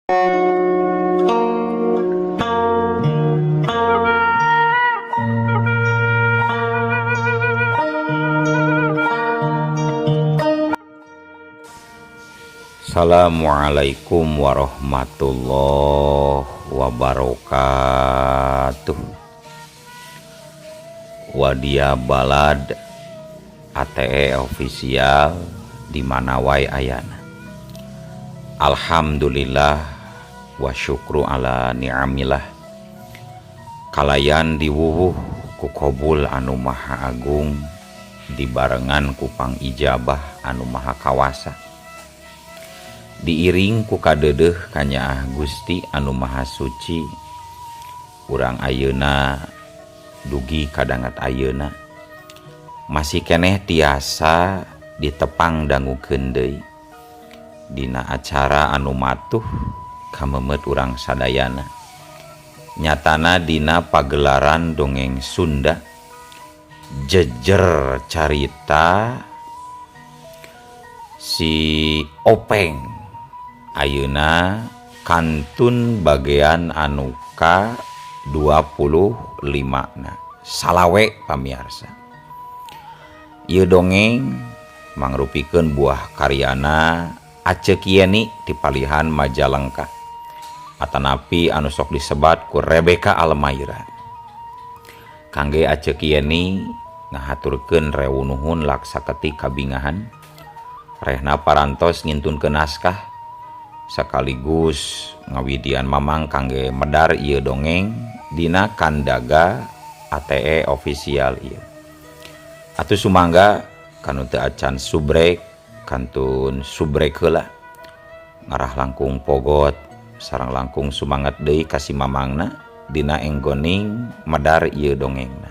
Assalamualaikum warahmatullahi wabarakatuh. Wadia Balad ATE official di mana wae ayana. Alhamdulillah wa syukru ala ni'amillah. Kalayan diwuwuh ku qabul anu maha agung dibarengan ku pangijabah anu maha kawasa. Diiring ku kadeudeuh kanyaah Gusti anu maha suci. Urang ayeuna dugi kadangat ayeuna masih keneh tiasa ditepang dangukeun deui dina acara anu matuh kamemet urang sadayana. Nyatana dina pagelaran dongeng Sunda jejer carita si Openg ayeuna kantun bagian anu ka 25 na salawe pamiarsa. Ieu dongeng mangrupikeun buah karyana Aceuk Yeni ti palihan Majalengka atanapi anu sok disebat ku Rebecca Almaira. Kangge Aceuk Yeni ngahaturkeun rewu nuhun laksaketik kabingahan rehna parantos ngintunkeun naskah sekaligus ngawidian mamang kangge medar ieu dongeng dina kandaga ATE official ieu. Atuh sumangga kanu teu acan subrek kantun subrek heula ngarah langkung pogot sareng langkung sumangat deui ka si mamangna dina enggoning medar ieu dongengna.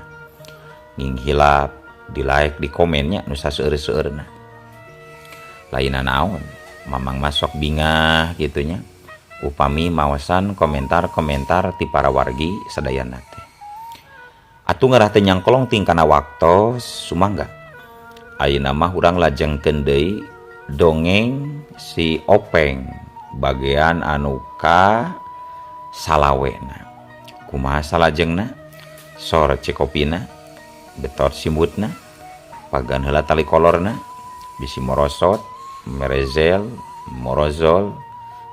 Nging hilap di like di komennya nu saseueur-seueurna. Lainna naon mamang masuk bingah gitunya upami mawasan komentar-komentar ti para wargi sadayana teh. Atuh ngarah teh nyangkolong ting kana waktos sumangga. Ayeuna mah urang lajengkeun deui dongeng si Openg bagian anu ka salawena. Kumaha salajengna? Sor cikopina, betot simbutna, pagan heula tali kolorna, bisi morosot, merezel, morozol,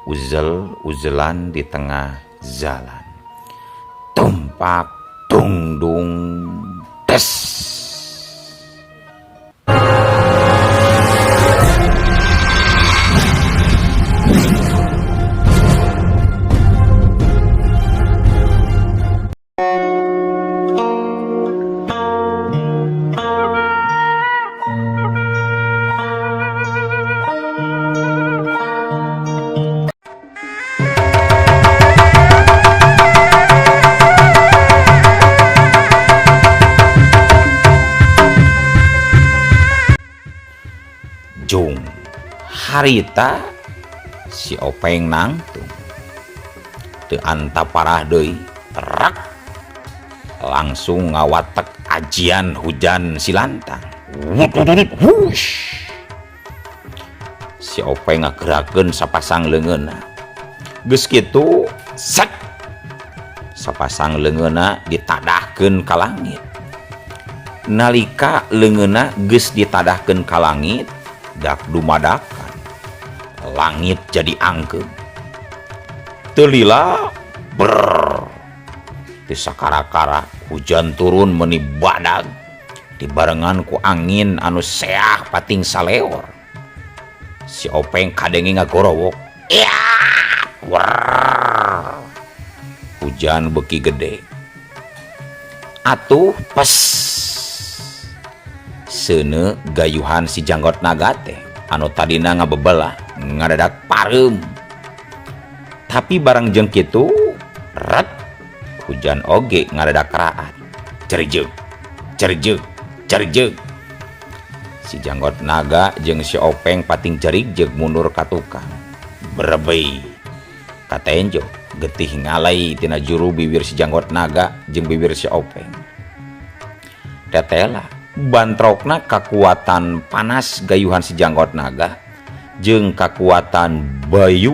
uzel, uzelan di tengah jalan. Tumpak, tungdung, tes. Jung harita si Openg nangtung teu anta parah deui terak langsung ngawatek ajian hujan silantang. Wush. Si Openg ngagerakeun sapasang leungeunna. Geus kitu sek sapasang leungeunna ditadahkeun ka langit. Nalika leungeunna geus ditadahkeun ka langit dak dumadakan langit jadi angkeun. Teu lila ber teu sakara-kara hujan turun meuni badag dibarengan ku angin anu seah pating saleor. Si Openg kadenge ngagorowok. Iat, wer. Hujan beuki gede. Atuh pes seuneu gayuhan si janggot naga teh anu tadina ngabebelah ngadadak pareum. Tapi barang jeung kitu ret hujan oge ngadadak raat. Cerjeug, cerjeug, cerjeug. Si janggot naga jeung si Openg pating jerigjeug mundur ka tukang. Berebei katenjo getih ngalai tina juru bibir si janggot naga jeung bibir si Openg. Tetela bantrokna kakuatan panas gayuhan si janggot naga jeung kakuatan banyu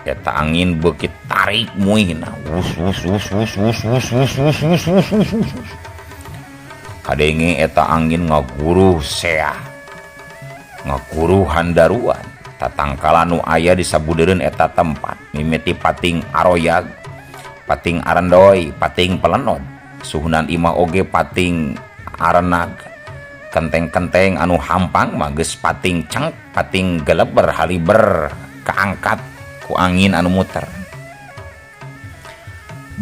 Eta angin beuki tarik muihna. Wus wus wus wus wus wus wus wus wus wus wus wus. Kadenge eta angin ngaguruh seah. Ngaguruh handaruan. Tatangkalan nu aya di sabudeureun eta tempat mimiti pating aroyag, pating arandoy, pating pelenod. Suhunan imah oge pating arenag. Kenteng-kenteng anu hampang mah geus pating cengk, pating geleber haliber kaangkat ku angin anu muter.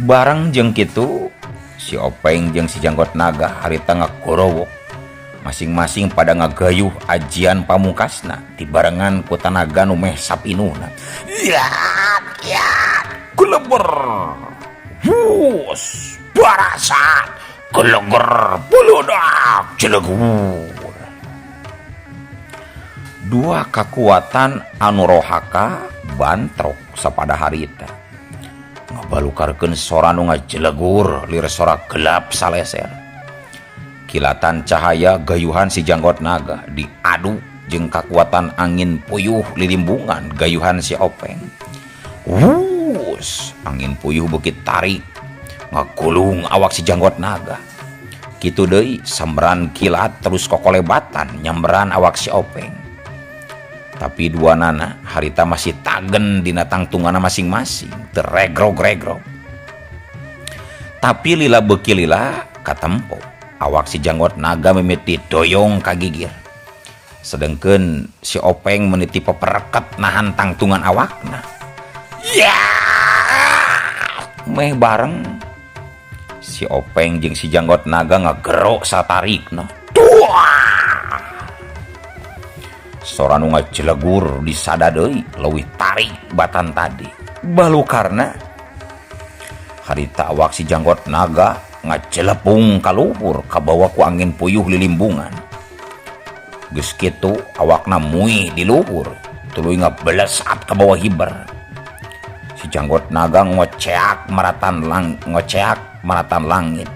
Bareng jeung kitu si Openg jeung si Janggot Naga harita ngagorowok. Masing-masing pada ngagayuh ajian pamungkasna dibarengan ku tanaga nu meh sapinuhna. Yat yat geleber. Hus barasat geleger buludak jelegur. Dua kakuatan anu rohaka bantrok sapada harita. Ngabalukarkeun sora nu ngajelegur lir sora gelap saleser. Kilatan cahaya gayuhan si Janggot Naga diadu jeung kakuatan angin puyuh lilimbungan gayuhan si Openg. Wus, angin puyuh beuki tarik ngagulung awak si Janggot Naga. Kitu deui samberan kilat terus kokolebatan nyamberan awak si Openg. Tapi dua nana harita masih tagen dina tangtungana masing-masing, teu regrog-regrog. Tapi lila beuki lila katempo. Awak si Janggot Naga mimiti doyong ka gigir. Sedengkeun si Openg meniti pepereket nahan tangtungan awakna. Ya! Meh bareng si Openg jeung si Janggot Naga ngagerok satarikna. Duah! Sora nu ngajelegur disada deui leuwih tarik batan tadi. Balukarna harita awak si Janggot Naga ngajelepung ka luhur kabawa ku angin puyuh lilimbungan. Geus kitu awakna muih di luhur tuluy ngabelesat ka bawah hiber. Si Janggot Naga ngoceak maratan langit.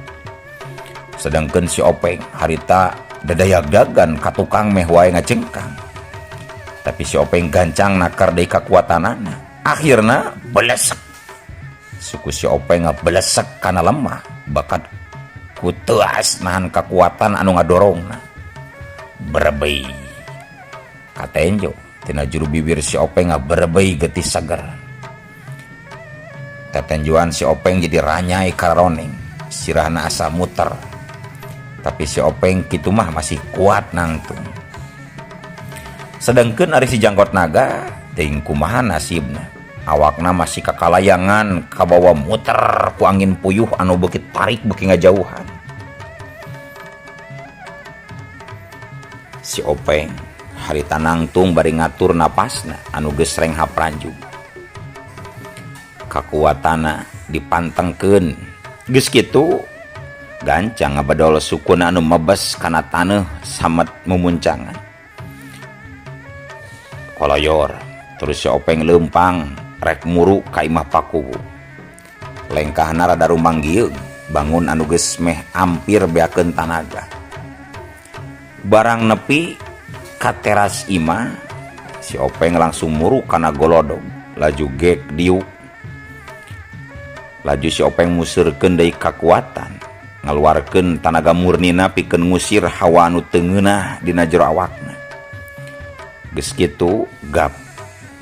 Sedangkeun si Openg harita dadayag-dagan ka tukang meh wae ngacengkang. Tapi si Openg gancang nakar deui kakuatanana. Akhirna belesek. Suku si Openg ngabelesek kana lemah bakat ku teuas nahan kakuatan anu ngadorongna. Berebei. Katenjo tina juru bibir si Openg ngaberebei getih seger. Tetenjoan si Openg jadi ranyai kararoning, sirahna asa muter. Tapi si Openg kitu mah masih kuat nangtung. Sedengkeun ari si Janggot Naga teuing kumaha nasibna. Awakna masih kakalayangan kabawa muter ku angin puyuh anu beuki tarik beuki ngajauhan. Si Openg harita nangtung bari ngatur napasna anu geus renghap ranjug. Kakuatana dipantengkeun. Geus kitu gancang ngabedol sukuna anu mebes kana taneuh samet mumuncangan. Koloyor terus si Openg leumpang rek muru ka imah pakuwu. Lengkahna rada rumanggieug bangun anu geus meh ampir beakeun tanaga. Barang nepi ka teras imah si Openg langsung muru kana golodog laju gek diuk. Laju si Openg museurkeun deui kakuatan, ngaluarkeun tanaga murnina pikeun ngusir hawa anu teu ngeunah dina jero awakna. Geus kitu gap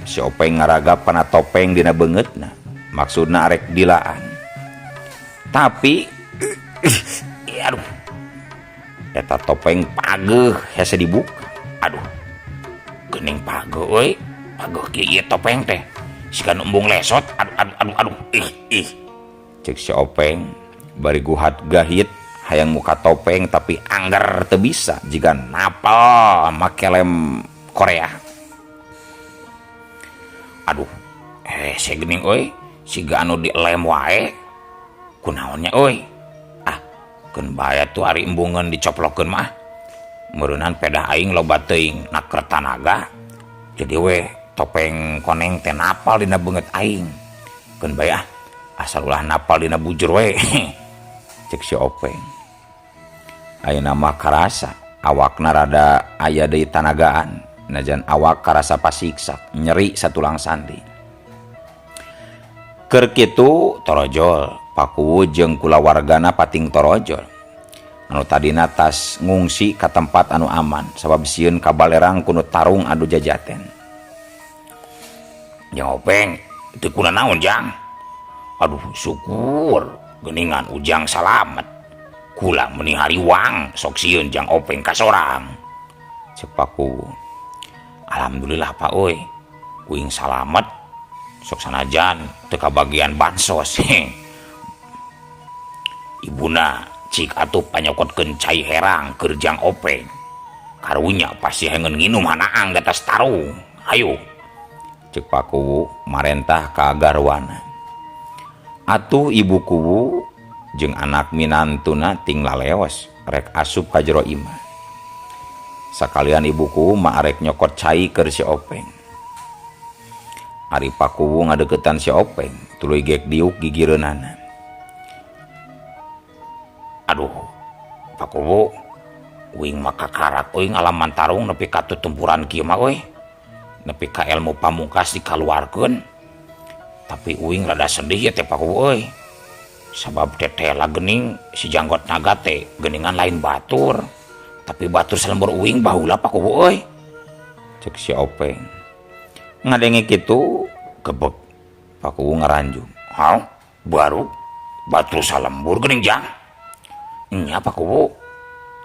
si Openg ngaragap kana topeng dina beungeutna, maksudna arek dilaan. Tapi aduh, eta topeng pageuh hese dibuka. Aduh, geuning pageuh euy, pageuh kieu ieu topeng teh. Siga nu embung lesot. Aduh aduh aduh aduh, ih ih. Ceuk si Openg bari guhat gahit hayang muka topeng tapi angger teu bisa jiga napel make lem Korea. Aduh, hese geuning euy, siga anu dilem wae. Kunaon nya euy? Ah, keun bae atuh ari embungeun dicoplokeun mah. Meureunnan pedah aing loba teuing naker tanaga. Jadi we topeng koneng teh napal dina beungeut aing. Keun bae ah, asal ulah napal dina bujur we. Ceuk si Openg. Ayeuna mah karasa awakna rada aya deui tanagaan. Najan awak karasa pasiksak, nyeri satulang sandi. Keur kitu torojol Pakuwu jeung kulawargana pating torojol. Anu tadina tas ngungsi ka tempat anu aman sabab sieun kabalerang ku nu tarung adu jajaten. Jang Openg, teu kunanaon Jang? Aduh syukur geuningan Ujang salamet. Kula meuni hariwang sok sieun Jang Openg kasorang. Cek Pakuwu. Alhamdulillah Pak euy, uing salamet sok sanajan teu kabagian bansos. Ibuna cik atuh panyokotkeun cai herang keur Jang Openg. Karunya pasti hengeun nginum hanaang di atas tarung. Hayu. Cek Pakuwu marentah ka garwana. Atuh ibu kuwu jeung anak minantuna ting laleos rek asup ka jero imah. Sakalian ibu kuwu mah arek nyokot cai keur si Openg. Ari Pakuwu ngadeukeutan si Openg tuluy gek diuk gigireunana. Aduh, Pakuwu, uing mah kakarak euy ngalaman tarung nepi ka tutempuran kieu mah euy. Nepi ka ilmu pamungkas dikaluarkeun. Tapi uing rada sedih ya teh Pakuwu euy. Sabab tetela geuning si janggot naga teh geuningan lain batur. Tapi batur salembur uing baheula Pakuwu euy. Cek si Openg. Ngadenge kitu gebeg Pakuwu ngaranjung. Hau, baru batur salembur geuning Jang. Nya Pakuwu,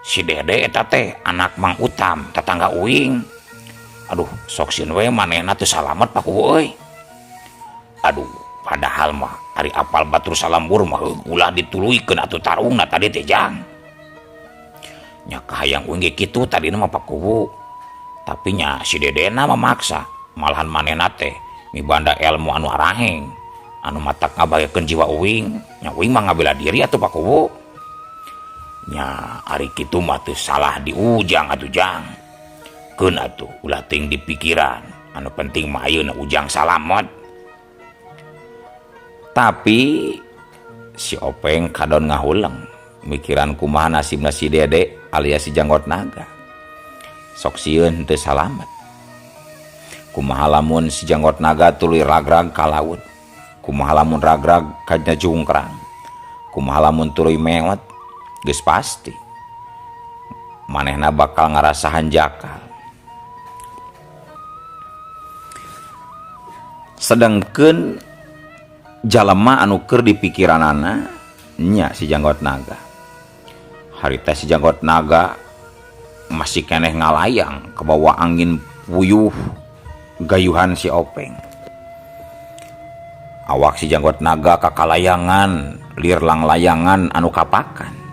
si Dede eta teh anak Mang Utam tetangga uing. Aduh, sok sieun we manehna teu salamet Pakuwu euy. Aduh, padahal mah ari apal batur salembur mah ulah dituluykeun atuh tarungna tadi teh Jang. Nya kahayang uing ge kitu tadina mah Pakuwu. Tapi nya si Dedena memaksa, malahan manehna teh mibanda ilmu anu araheng, anu matak ngabahayakeun jiwa uing. Nya uing mah ngabela diri atuh Pakuwu. Nya ari kitu mah teu salah di Ujang atuh Jang. Keun atuh ulah teuing dipikiran, anu penting mah ayeuna Ujang salamet. Tapi si Openg kadon ngahuleng mikiran kumaha nasibna si Dede alias si janggot naga. Sok sieun teu salamet. Kumaha lamun si janggot naga tuluy ragrag ka laut. Kumaha lamun ragrag ka jungkrang. Kumaha lamun tuluy mewot. Geus pasti manehna bakal ngarasa hanjakal. Sedangkeun jalema anu keur dipikiranana nya si janggot naga. Harita si janggot naga masih keneh ngalayang kebawa angin puyuh gayuhan si Openg. Awak si janggot naga kakalayangan lir langlayangan anu kapakan.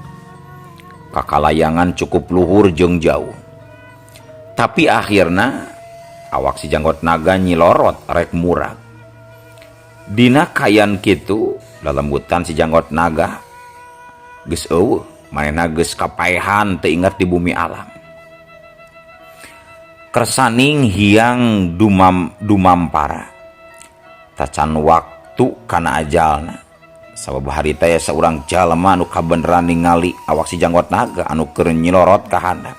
Kakalayangan cukup luhur jeung jauh. Tapi akhirna awak si janggot naga nyilorot rek murag. Dina kayan kitu lalembutan si janggot naga geus eueuh, manehna geus kapaehan teu inget di bumi alam. Kersaning hiang dumampara tacan waktu kana ajalna. Sabab harita ya saurang jalma anu kabeneran ningali awak si janggot naga anu keur nyilorot ka handap.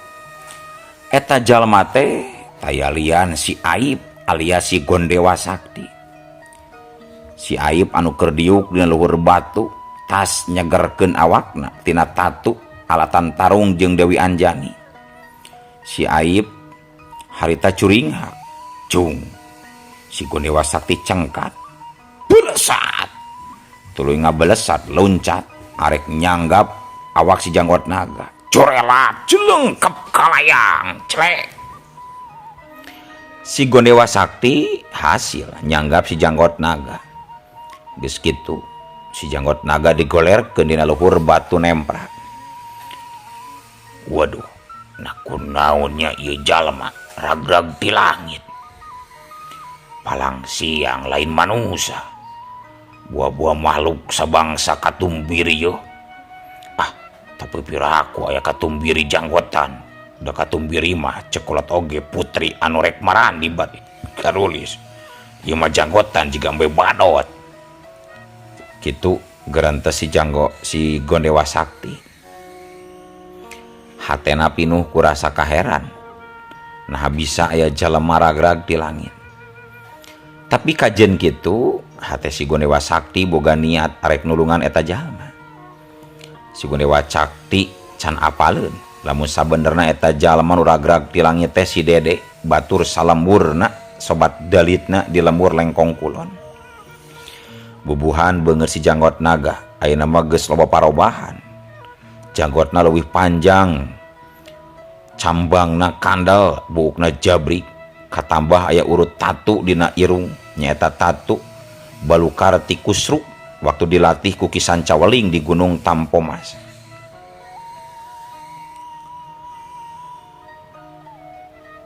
Eta jalma teh taya lian si Aib alias si Gondewa Sakti. Si Aib anu keur diuk dina luhur batu tas nyegerkeun awakna tina tatu alatan tarung jeung Dewi Anjani. Si Aib harita curinghak cung. Si Gondewa Sakti cengkat belesat. Tuluy ngabelesat loncat arek nyanggap awak si janggot naga. Corelat jelengkep kalayang celek. Si Gondewa Sakti hasil nyanggap si janggot naga. Geus kitu si janggot naga digolerkeun dina luhur batu nemprak. Waduh, nah kunaonnya ieu jalma ragrag ti langit. Palang siang lain manusia. Buah-buah makhluk sabangsa katumbiri yo. Ah, tapi piraku aya katumbiri janggotan. Da katumbiri mah cekolot oge putri anu rek marandi bari karulis. Ieu mah janggotan jiga embe badot. Kitu gerentes si janggo si Gondewa Sakti. Hatena pinuh ku rasa kaheran. Nah bisa aya jalema ragrag di langit. Tapi kajen kitu Hate si Gondewa Sakti boga niat arek nulungan eta jalma. Si Gondewa Sakti can apaleun lamun sabenerna eta jalma nu ragrag ti langit teh si Dede batur salemburna sobat dalitna di lembur Lengkong Kulon. Bubuhan beungeut si janggot naga ayeuna mah geus loba parobahan. Janggotna leuwih panjang, cambangna kandel, buukna jabrik, katambah aya urut tatu dina irung, nyaeta tatu balukar ti kusruk waktu dilatih ku Ki Sancaweling di Gunung Tampomas.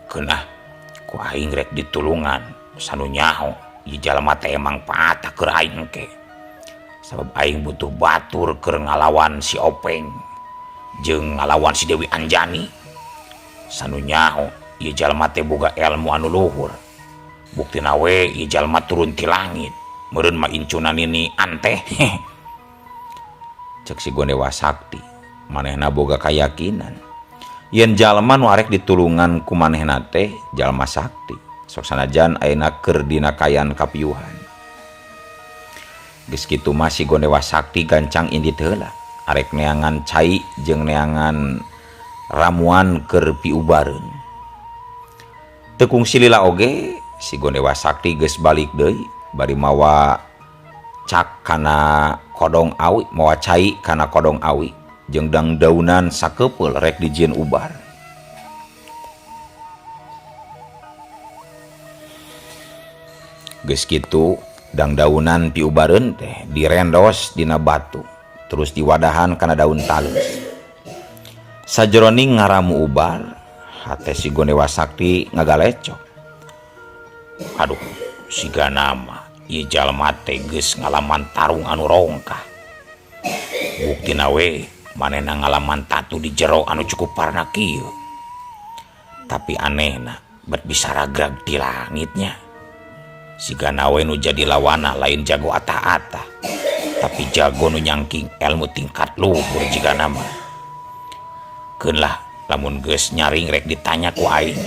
Keunah ku aing rek ditulungan sanu nyaho ieu jalma teh emang patah keur aing ke. Sabab aing butuh batur keur ngalawan si Openg jeung ngalawan si Dewi Anjani. Sanu nyaho ieu jalma teh boga ilmu anu luhur. Buktina we ieu jalma turun ti langit. Meureun mah incuna nini anteh. Cek si Gondewa Sakti, manehna boga kayakinan yen jalma nu arek ditulungan ku manehna teh jalma sakti. Sok sanajan ayeuna keur dina kayan kapiuhan. Geus kitu mah si Gondewa Sakti gancang indit heula arek neangan cai jeung neangan ramuan keur piubareun. Teu kungsi lila oge si Gondewa Sakti geus balik deui bari mawa cak kana kodong awi, mawa cai kana kodong awi jeung dangdaunan sakepeul rek dijieun ubar. Geus kitu dangdaunan piubareun teh direndos dina batu terus diwadahan kana daun talus. Sajeroning ngaramu ubar, hate si Gondewa Sakti ngagalecok. Aduh, siga nama ieu jalma teh geus ngalaman tarung anu rongkah. Buktina we manehna ngalaman tatu di jero anu cukup parna kieu. Tapi anehna bet bisa ragrag di langitnya. Sigana we nu jadi lawana lain jago atah-atah, tapi jago nu nyangking ilmu tingkat luhur jiga nama. Keun lah lamun geus nyaring rek ditanya ku aing.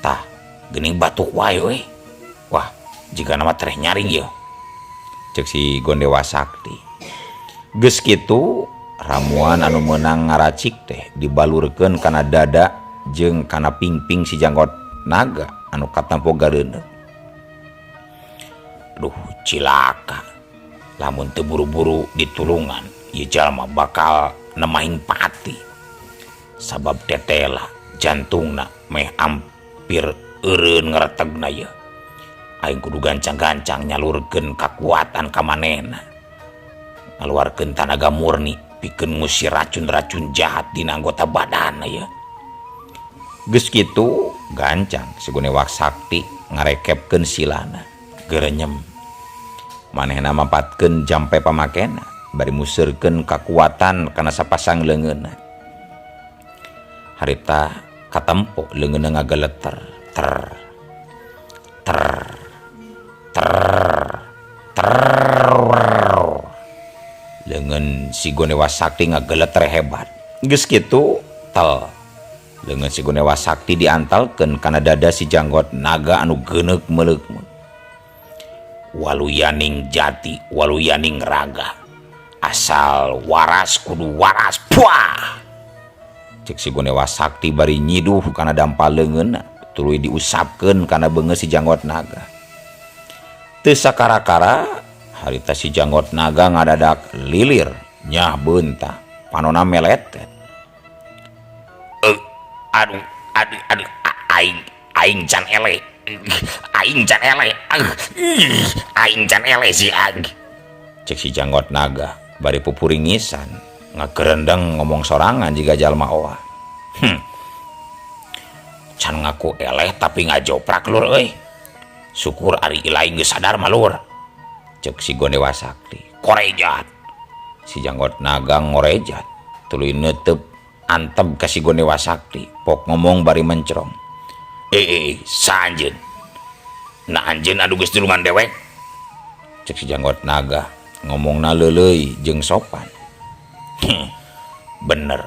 Tah, geuning batuk wae we. Wah, jiga nama tereh nyaring ieu. Cek si Gondewa Sakti. Geus kitu ramuan anu meunang ngaracik teh dibalurkeun kana dada jeung kana pingping si janggot naga anu katampo gareuneuh. Duh, cilaka. Lamun teu buru-buru ditulungan, ieu jalma bakal nemahing pati. Sabab tetela jantungna meh ampir eureun ngaretegna ieu. Aing kudu gancang-gancang nyalurkeun kakuatan ka manehna. Ngaluarkeun tanaga murni pikeun ngusir racun-racun jahat dina anggota badanna ieu. Geus kitu gancang si Gondewa Sakti ngarekepkeun silana gerenyem. Manehna mampatkeun jampe pamakena bari museurkeun kakuatan kana sapasang leungeunna. Harita katempo leungeunna ngageleter ter ter ter ter. Leungeun si Gondewa Sakti ngageleter hebat. Geus kitu tel leungeun si Gondewa Sakti diantalkeun kana dada si janggot naga anu geuneuk meuleuk-meuleuk. Waluyaning jati, waluyaning raga. Asal waras kudu waras. Puah! Cek si Gondewa Sakti bari nyiduh kana dampal leungeunna, tuluy diusapkeun kana beungeut si janggot naga. Teu sakara-kara harita si janggot naga ngadadak lilir nyah beunta, panona meletet. Aduh, aduh, aduh, aing, aing can eleh. Aing can eleh. Aing can eleh si ag. Cek si janggot naga bari pupuringisan ngagerendeng ngomong sorangan jiga jalma oah. Can ngaku eleh tapi ngajoprak lur euy. Syukur ari ilaing geus sadar mah lur. Cek si Gondewa Sakti. Korejat. Si janggot naga ngorejat tuluy neuteup antep ka si Gondewa Sakti. Pok ngomong bari mencrong. Sa anjeun. Nah anjeun anu geus nulungan dewek. Cek si janggot naga ngomongna leuleuy jeung sopan. Bener.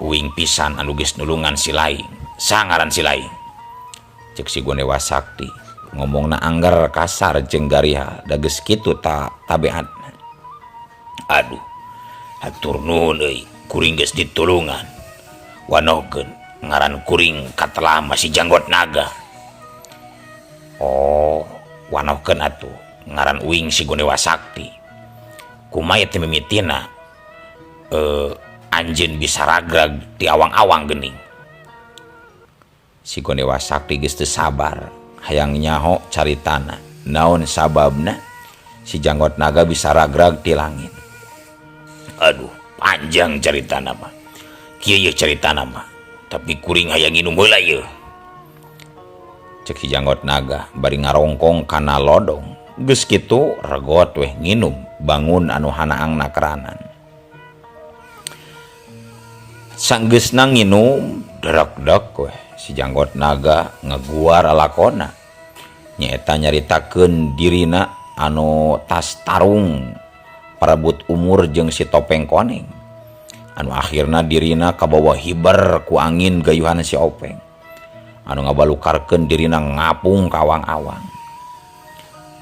Uing pisan anu geus nulungan si laing. Sangaran si laing. Cek si Gondewa Sakti. Ngomongna angger kasar jeung garihal da geus kitu ta tabeatna. Aduh, hatur nuhun euy, kuring geus ditulungan. Wanohkeun ngaran kuring katelah mah si Janggot Naga. Oh, wanohkeun atuh ngaran uing si Gondewa Sakti. Kumaha ieu teh mimitina anjeun bisa ragrag ti awang-awang geuning. Si Gondewa Sakti geus teu sabar hayang nyaho caritana naon sababna si Janggot Naga bisa ragrag ti langit. Aduh, panjang caritana mah. Kieu yeuh caritana mah, tapi kuring hayang nginum heula yeuh. Cek si Janggot Naga bari ngarongkong kana lodong. Geus kitu regot weh nginum bangun anu hanaangna keranan. Sanggeusna nginum derekdek weh si Janggot Naga ngaguar lalakona. Nyaeta nyaritakeun dirina anu tas tarung parebut umur jeung si Topeng Koneng. Anu akhirna dirina kabawa hiber ku angin gayuhan si Openg. Anu ngabalukarkeun dirina ngapung ka awang-awang.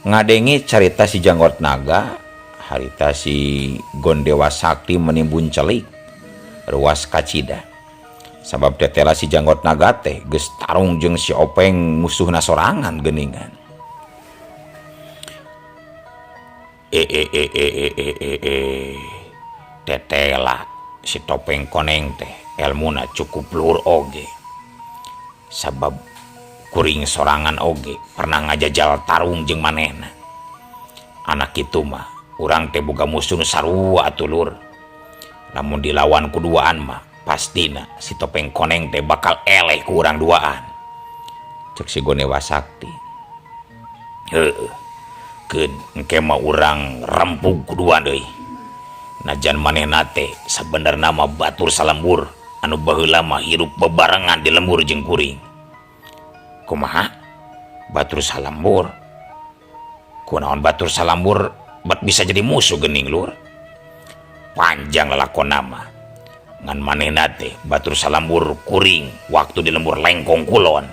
Ngadenge carita si Janggot Naga, harita si Gondewa Sakti menimbun celik ruas kacida. Sabab tetela si Janggot Naga teh geus tarung jeung si Openg musuhna sorangan geuningan. Tetela si Topeng Koneng teh elmuna cukup luhur oge. Sabab kuring sorangan oge pernah ngajajal tarung jeung manehna. Anak kitu mah urang teh boga musuh nu sarua atuh lur. Lamun dilawan ku duaan mah pastina si Topeng Koneng teh bakal eleh ku urang duaan. Cek si Gondewa Sakti. Heueuh. Keun engke mah urang rempug ku duaan deui. Najan manehna teh sabenerna mah batur salembur anu baheula mah hirup bebarengan di lembur jeung kuring. Kumaha? Batur salembur? Kunaon batur salembur bet bisa jadi musuh geuning lur? Panjang lalakon mah. Ngan manehna teh batur salembur kuring waktu di lembur Lengkong Kulon.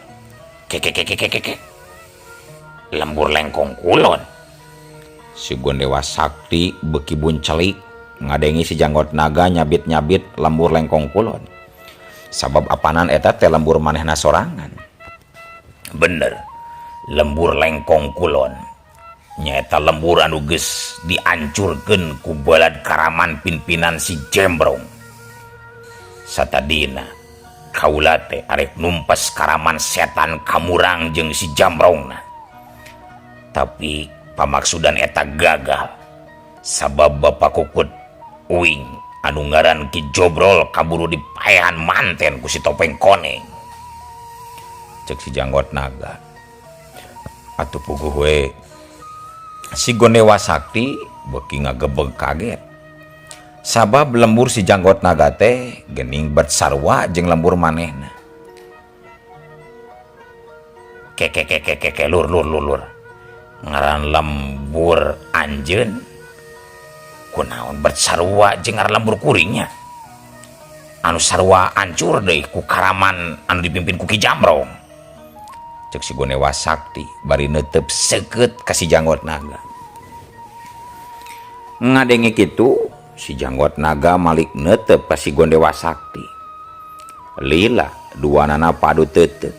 Kekekekekeke. Lembur Lengkong Kulon. Si Gondewa Sakti beuki buncelik ngadengi si Janggot Naga nyabit-nyabit lembur Lengkong Kulon. Sabab apanan eta teh lembur manehna sorangan. Bener, lembur Lengkong Kulon. Nyaeta lembur anu geus diancurkeun ku balad karaman pimpinan si Jembrong. Satadina kaula teh arek numpes karaman setan kamurang jeung si Jambrongna. Tapi pamaksudan eta gagal. Sabab Bapak Kukut uing anu ngaran Ki Jobrol kaburu dipaehan manten ku si Topeng Koneng. Cek si Janggot Naga. Atuh puguh we. Si Gondewa Sakti beuki ngagebeg kaget. Sabab lembur si Janggot Naga teh geuning bet sarua jeung lembur manehna. Kekekekekeke lur lur lur lur. Ngaran lembur anjeun kunaon bet sarua jeung ngaran lembur kuringnya. Anu sarua ancur deui ku karaman anu dipimpin ku Ki Jambrong. Cek si Gondewa Sakti bari neuteup seukeut ka si Janggot Naga. Ngadenge kitu si Janggot Naga malik neuteup ka si Gondewa Sakti. Lila duanana padu teuteuk.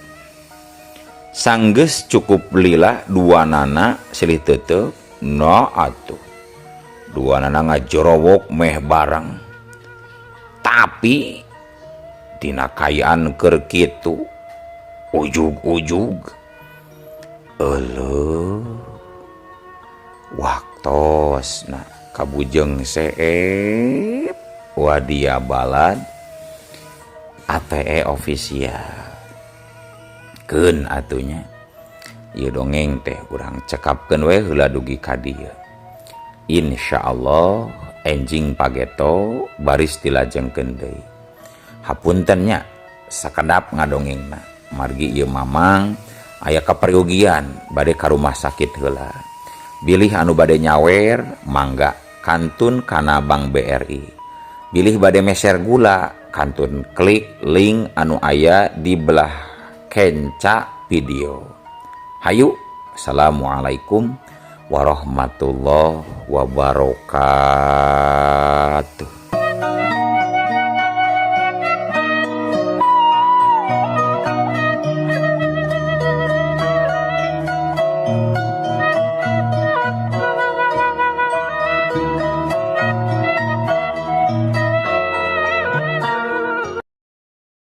Sanggeus cukup lila duanana silih teuteuk, no atuh. Duanana ngajorowok meh bareng. Tapi dina kayaan keur kitu ujug-ujug euleuh waktosna kabujeng seep wadia balad ATE official. Keun atunya ieu dongeng teh urang cekapkeun we heula dugi ka dieu. Insyaallah enjing pageto baris dilajengkeun deui. Hapunten nya sakedap ngadongengna margi ieu mamang aya kaperyogian bade ka rumah sakit heula. Bilih anu bade nyawer mangga kantun kana Bank BRI. Bilih bade meser gula kantun klik link anu aya di belah kenca video. Hayu Assalamualaikum warahmatullahi wabarakatuh.